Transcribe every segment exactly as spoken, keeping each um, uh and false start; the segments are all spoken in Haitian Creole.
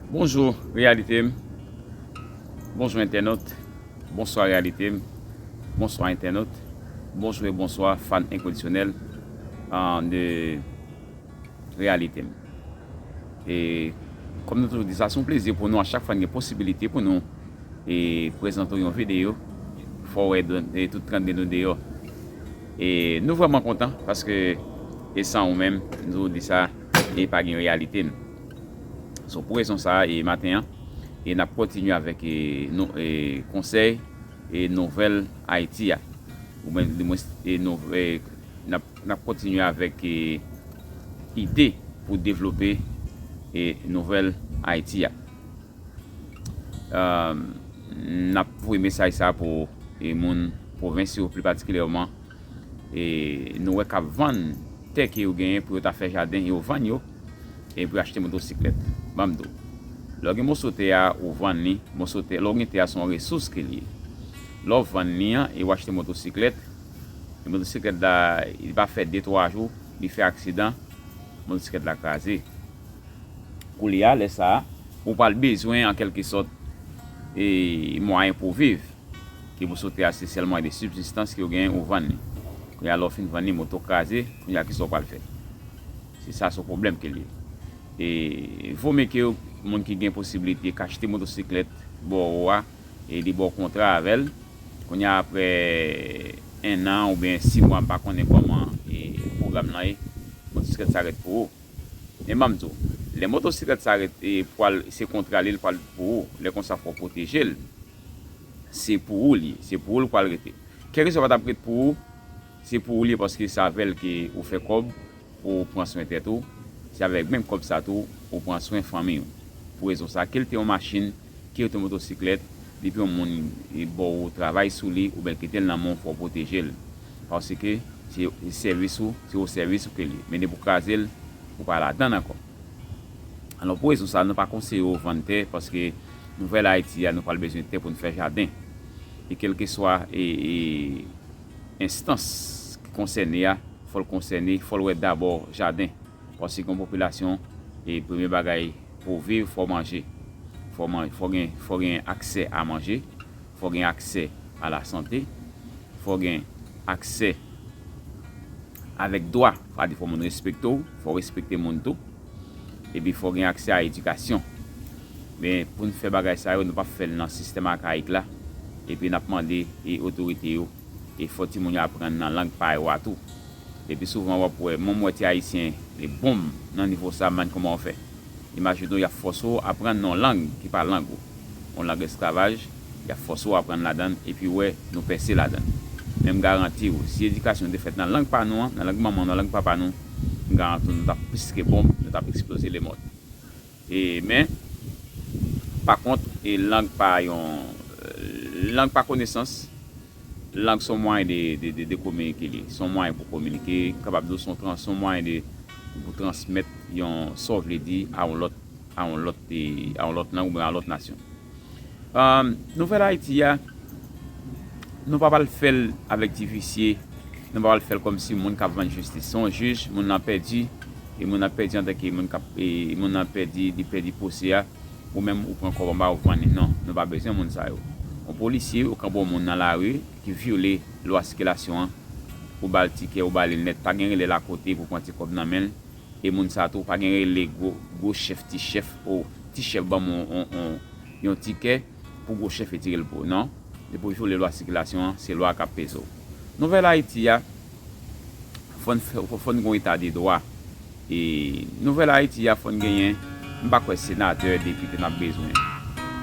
Bonjou, Reyalite m. Bonjou, entènot. Bonswa, Reyalite m. Bonswa, entènot. Bonjou e bonswa, fan enkondisyonèl, ah, de Reyalite m. E, kòm nou toujou di, sa se yon plezi pou nou a chak fwa n gen posibilite pou nou, e, prezante w yon videyo, fè w wè, e, tout trant de nou deyò. E nou vrèman kontan, paske, e, san ou menm, nou di sa, e pa gen Reyalite m. So, pou rezon sa a, e maten an, e n ap kontinye avèk, e, nou, e, konsèy, e nouvèl Ayiti a. Ou mwen, di mwen, e nou, e, n ap, n ap kontinye avèk, e, ide pou devlope, e nouvèl Ayiti a. Èm, n ap voye mesaj sa a pou, e, moun pwovens yo, pli patikilyèman, e, nou wè k ap vann tè ke yo genyen pou yo ta fè jaden, yo vann yo, e pou yo achte motosiklèt. Ban m di w, lè w gen moso tè a, ou vann li, moso tè, lè w gen tè a, se yon resous ke l ye. Lè w vann li an, e w achte motosiklèt, e motosiklèt la, li pa fè de, twa jou, li fè aksidan, motosiklèt la kraze. Koulye a, lè sa a, ou pral bezwen, an kèlkesòt, e, mwayen pou w viv. Ke moso tè a se sèl mwayen de sibzistans ke w genyen, ou vann li. Kounye a, lè w fin vann li, moto kraze, kounye a, kisa w pral fè? Se sa, se yon pwoblèm ke l ye. E vomye ke moun ki gen posiblite k achte motosiklèt bò ou a, e li ba w kontra avè l. Kounye a, apre en an oubyen sis mwa, m pa konnen kòman, e, pwogram lan ye, motosiklèt sa rete pou ou. Men ban m di w, lè motosiklèt sa rete, e, pral, se kontra li, l pral pou ou. Lè konsa, fò w pwoteje l. Se pou ou li ye, se pou ou l pral rete. Kèlkeswa pa t ap ret pou ou, se pou ou li ye, paske se avè l ke ou fè kòb pou w pran swen tèt ou, se avèk menm kòb sa tou ou pran swen fanmi w. Pou rezon sa, ke l te yon machin, ke l te yon motosiklèt, depi yon moun, e, ba w travay sou li, oubyen l kite l nan men w, fò w pwoteje l. Paske se, se sèvis ou, se o sèvis ou ke l ye. Men depi w kraze l, ou pa ladan l ankò. Alò, pou rezon sa, nou pa konseye w vann tè, paske nouvèl Ayiti a, nou pral bezwen tè pou n fè jaden. E kèlkeswa, e, e, enstans ki konsène a, fò l konsène, fò l wè dabò jaden. Paske yon popilasyon, e premye bagay, pou w viv, fò w manje. Fò w man-, fò w gen, fò w gen aksè a manje, fò w gen aksè a lasante, fò w gen aksè avèk dwa, sa vle di fò moun respekte w, fò w respekte moun tou, epi fò w gen aksè a edikasyon. Men, pou n fè bagay sa yo, nou p ap fè l nan sistèm akayik la, epi n ap mande, e, otorite yo, e fò timoun yo aprann nan lang pa yo a tou. Epi souvan w ap wè, mwen m wè ti Ayisyen, e, bonm nan nivo sa, m pa konn kòman w fè. Imajine w, y ap fòse w aprann nan yon lang ki pa lang ou, yon lang esklavaj, y ap fòse w aprann ladan l, epi w wè nou pèse ladan l. Men m garanti w, si edikasyon te fèt nan lang pa nou an, nan lang manman nou an, lang papa nou, m garanti w, nou t ap plis ke bonm, nou t ap eksploze lemond. E, men, pa kont, e lang pa yon, lang pa konesans, lang se yon mwayen de, de, de, de kominike li. Se yon mwayen pou kominike, m kapab di w se yon tran-, se yon mwayen de, pou transmèt yon, sa w vle di a yon lòt, a yon lòt, e, a yon lòt lang oubyen a yon lòt nasyon. Ahn, Nouvèl Ayiti a, nou pa pral fè l avèk ti visye, nou pa pral fè l kòmsi moun k ap vann jistis. Se yon jij, moun nan pèdi, e moun nan pèdi antanke moun k ap, e moun nan pèdi, li pèdi pwosè a, ou menm ou pran kòb anba, ou vann li. Non, nou pa bezwen moun sa yo. Yon polisye, ou kanpe yon moun nan lari ki vyole lwa sikilasyon an, ou ba l tikè, ou ba li nèt, pa gen rele l akote pou pran ti kòb nan men l, e moun sa tou, pa gen rele gwo, gwo chèf, ti chèf, o, ti chèf ban m yon, yon, yon, yon tikè pou gwo chèf retire l pou ou. Non. Depi w vyole lwa sikilasyon an, se lwa a k ap peze w. Nouvèl Ayiti a, fò n fè, fò, fò n gen yon eta de dwa. E Nouvèl Ayiti a, fò n genyen, m pa kwè senatè, depite n ap bezwen.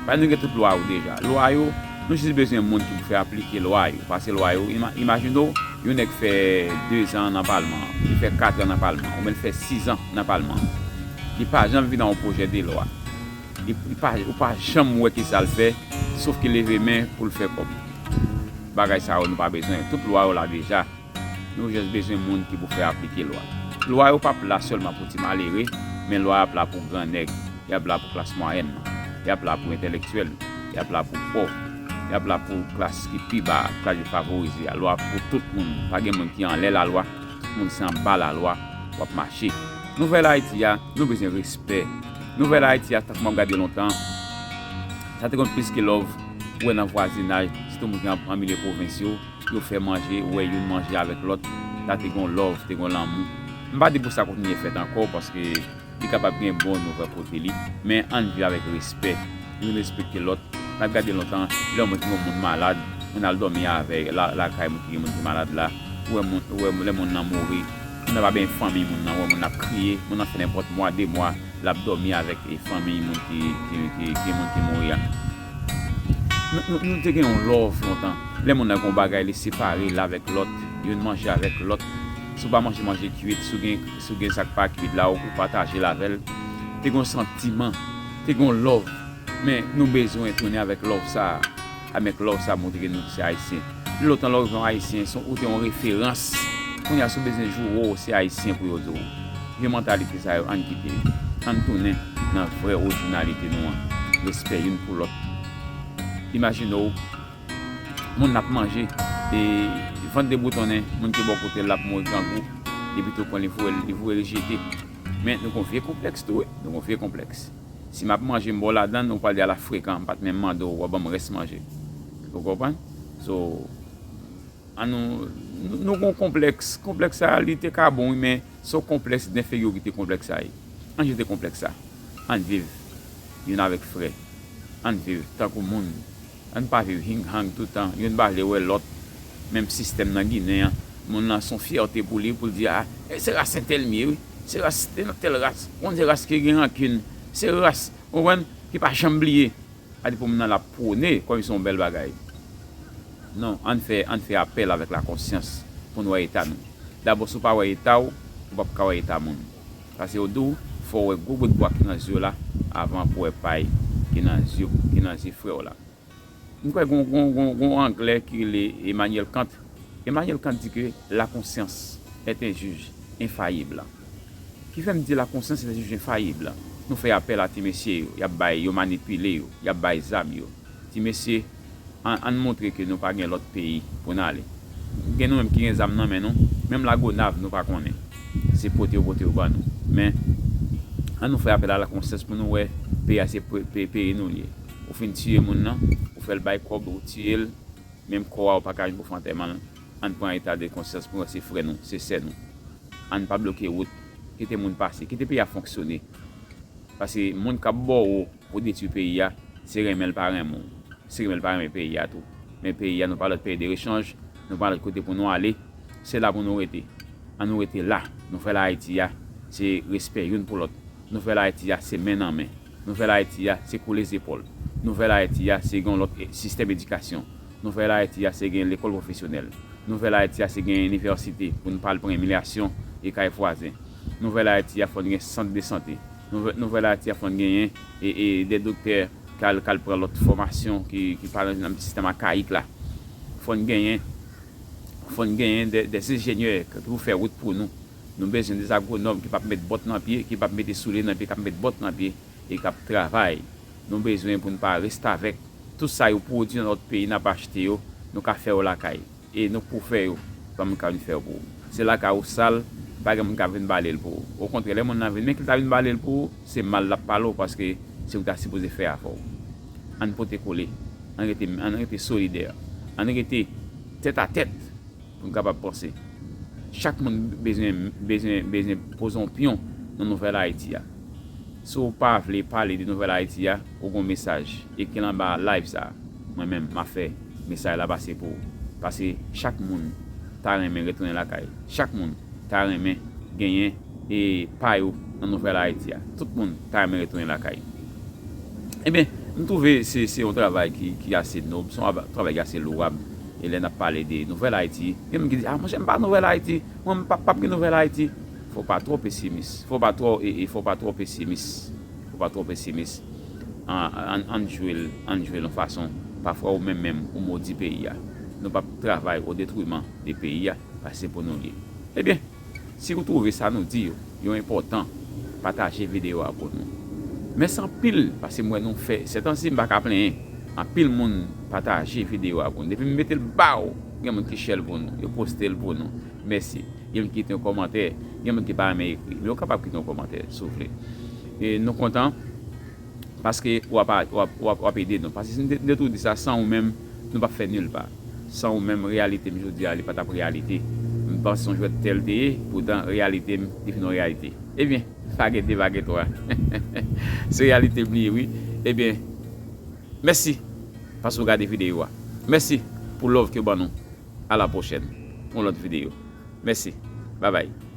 Paske nou gen tout lwa yo deja. Lwa yo, nou jis bezwen moun ki pou fè aplike lwa yo. Paske lwa yo, ima-, imajine w, yon nèg fè dezan nan palman an, li fè katran nan palman an, oubyen li fè sizan nan palman an. Li pa janm vin ak yon pwojè de lwa. Li, li pa, ou pa janm wè kisa l fè, sof ke leve men pou l fè kòb. Bagay sa yo nou pa bezwen. Tout lwa yo la deja. Nou jis bezwen moun ki pou fè aplike lwa. Lwa yo p ap la sèlman pou ti malere, men lwa yo ap la pou gran nèg, y ap la pou klas mwayèn nan, y ap la pou entèlektyèl, y ap la pou pòv, y ap la pou klas ki pi ba a, klas defavorize a. Lwa pou tout moun, pa gen moun ki anlè lalwa, tout moun se anba lalwa w ap mache. Nouvèl Ayiti a, nou bezwen respè. Nouvèl Ayiti a, tankou m ap gade lontan, sa te konn plis ke love, ou wè nan vwazinaj, sitou moun ki nan, nan milye pwovens yo, yo fè manje, ou wè youn manje avèk lòt, sa te gon love, te gon lanmou. M pa di pou sa kontinye fèt ankò, paske li kapab gen bon nouvèl kote li, men ann viv avèk respè, youn respekte lòt. N ap gade lontan, lè yon moun ki gen yon moun malad, moun al dòmi avè l, la, lakay moun ki gen moun ki malad la, ou wè moun, ou wè lè moun nan mouri, moun nan pa benyen fanmi moun nan, ou wè moun nan ap kriye, moun nan fè nenpòt mwa, de mwa, l ap dòmi avèk, e, fanmi moun ki, ki, ki, ki moun ki mouri a. Nou, nou, nou te gen yon love lontan. Lè moun nan gen yon bagay, li separe l avèk lòt, youn manje avèk lòt. Si w pa manje manje kwit, si w gen, si w gen sa k pa kwit la, ou, ou pataje l avè l. Te gen yon santiman, te gen yon love. Men nou bezwen tounen avèk love sa a, avèk love sa a montre ke nou se Ayisyen. Lontan lè w rive yon Ayisyen, se, ou te yon referans. Kounye a, si w bezwen joure w, se Ayisyen pou yo di w. Vye mantalite sa yo, ann kite yo. Ann tounen nan vrè orijinalite nou an. Respè youn pou lòt. Imajine w, moun n ap manje, e vant deboutonnen, moun ki bò kote l ap mouri grangou, epi tou pran li voye, li voye l jete. Men nou gon vye konplèks tou, wi. Nou gon vye konplèks. Si m ap manje, m ba w ladann, ou pral di, "Ala frekan, m pa t menm mande w, w a ban m rès manje." Ou konprann? So, an nou, nou, nou gon konplèks. Konplèks sa a, li te ka bon, wi, men se yon konplèks denferyorite konplèks sa ye. Ann jete konplèks sa. Ann viv youn avèk frè. Ann viv tankou moun. Ann pa viv hing-hang toutan, youn pa vle wè lòt. Menm sistèm nan Ginen an, moun nan se yon fyète pou li, pou l di, "A, e se ras entèl m ye, wi. Se ras, se nan tèl ras. Ou konn se ras ki gen rankin. Se ras, ou konprann, ki pa janm bliye." Sa di pou moun nan l ap pwone kòmsi se yon bèl bagay. Non, ann fè, ann fè apèl avèk lakonsyans pou n wè eta nou. Dabò, si w pa wè eta w, ou p ap ka wè eta moun. Paske yo di w, fò w wè gwo bout bwa ki nan zye w la avan pou w wè pay ki nan zye, ki nan zye frè w la. M kwè gon, gon, gon, gon Anglè ki rele Emmanuel Kant. Emmanuel Kant di ke la conscience est un juge infaillible. Ki fè m di la conscience est un juge infaillible. Nou fè apèl a ti mesye yo, y ap bay, yo manipile yo, y ap bay zam yo. Ti mesye, ann, ann montre ke nou pa gen lòt peyi pou n ale. Gen nou menm ki gen zam nan men nou, menm Lagonav nou pa konnen. Se pote yo pote yo ban nou. Men, ann nou fè apèl a la konsyans pou nou wè peyi a se pe-, pe-, peyi nou l ye. Ou fin tiye moun nan, ou fè l bay kòb, ou tiye l, menm kò a ou pa ka jwenn pou fè antèman l. Ann pran eta de konsyans pou nou wè se frè nou, se sè nou. Ann pa bloke wout, kite moun pase, kite peyi a fonksyone. Paske moun k ap bò wo pou detwi peyi a, se renmen l pa renmen w. Se renmen l pa renmen peyi a tou. Men peyi a, nou pa lòt peyi de rechanj, nou pa lòt kote pou nou ale. Se la pou nou rete. Ann nou rete la. Nouvèl Ayiti a, se respè youn pou lòt. Nouvèl Ayiti a, se men nan men. Nouvèl Ayiti a, se koule zepòl. Nouvèl Ayiti a, se gen yon lòt e-, sistèm edikasyon. Nouvèl Ayiti a, se gen lekòl pwofesyonèl. Nouvèl Ayiti a, se gen inivèsite pou n pa al pran imilyasyon e kay vwazen. Nouvèl Ayiti a, fò n gen sant de sante. Nouvè-, Nouvèl Ayiti a, fò n genyen e, e de doktè k al, k al pran lòt fòmasyon ki, ki pa nan, nan sistèm akayik la. Fò n genyen, fò n genyen de, de enjenyè k-, ki pou fè wout pou nou. Nou bezwen de agwonòm ki p ap met bòt nan pye, ki p ap mete soulye nan pye, k ap met bòt nan pye e k ap travay. Nou bezwen pou n pa restavèk. Tout sa yo pwodui nan lòt peyi, n ap achte yo, nou ka fè yo lakay. E nou pou fè yo, pa moun ka vin fè yo pou ou. Se lakay ou sal, pa gen moun ka vin bale l pou ou. Okontrè, lè moun nan vin, men ki l ta vin bale l pou ou, se mal l ap pale w paske se ou ta sipoze fè afè w. Ann pote kole, ann rete, ann rete solidè, ann rete tèt a tèt pou n kapab panse. Chak moun bezwen, bezwen, bezwen poze yon pyon nan nouvèl Ayiti a. Si w pa vle pale de nouvèl Ayiti a, ou gon mesaj, ekri l anba live sa a. Mwen menm, m ap fè mesaj la pase pou ou. Paske chak moun ta renmen retounen lakay. Chak moun ta renmen genyen e pa yo nan nouvèl Ayiti a. Tout moun ta renmen retounen lakay. Ebyen, m twouve se, se yon travay ki, ki ase nob, se yon ava-, travay ki ase lowab. E lè n ap pale de nouvèl Ayiti, gen moun ki di, "A, monchè, m pa nouvèl Ayiti, mwen, m p ap, p ap gen nouvèl Ayiti." Fò w pa twò pesimis. Fò w pa twò, e, e fò w pa twò pesimis. Fò w pa twò pesimis. An, an, ann jwe l, ann jwe l yon fason. Pafwa, ou menm menm, ou modi peyi a. Nou p ap travay o detriman de peyi a, paske se pou nou l ye. Ebyen, si w twouve sa nou di yo, yo enpòtan, pataje videyo a pou nou. Mèsi anpil, paske m wè nou fè, sètansi m pa ka plenyen. Anpil moun pataje videyo a pou nou. Depi m mete l ba w, gen moun ki share l pou nou, yo poste l pou nou. Mèsi. Gen moun ki kite yon kòmantè, gen moun ki pa renmen ekri. Men yo kapab kite yon kòmantè, si w vle. E nou kontan paske w ap, w ap, w ap, w ap ede nou. Paske si nou te, nou te toujou di sa, san ou menm, nou p ap fè nil pa. San ou menm, reyalite m jodi a, li pa t ap reyalite. M panse se yon jwèt tè l te ye, poutan reyalite m, li vin yon reyalite. Ebyen, pa gen de, pa gen twa. Se reyalite m li ye, wi. Ebyen, mèsi paske w gade videyo a. Mèsi pou love ke w ban nou. A la pwochèn, yon lòt videyo. Mèsi. Babay.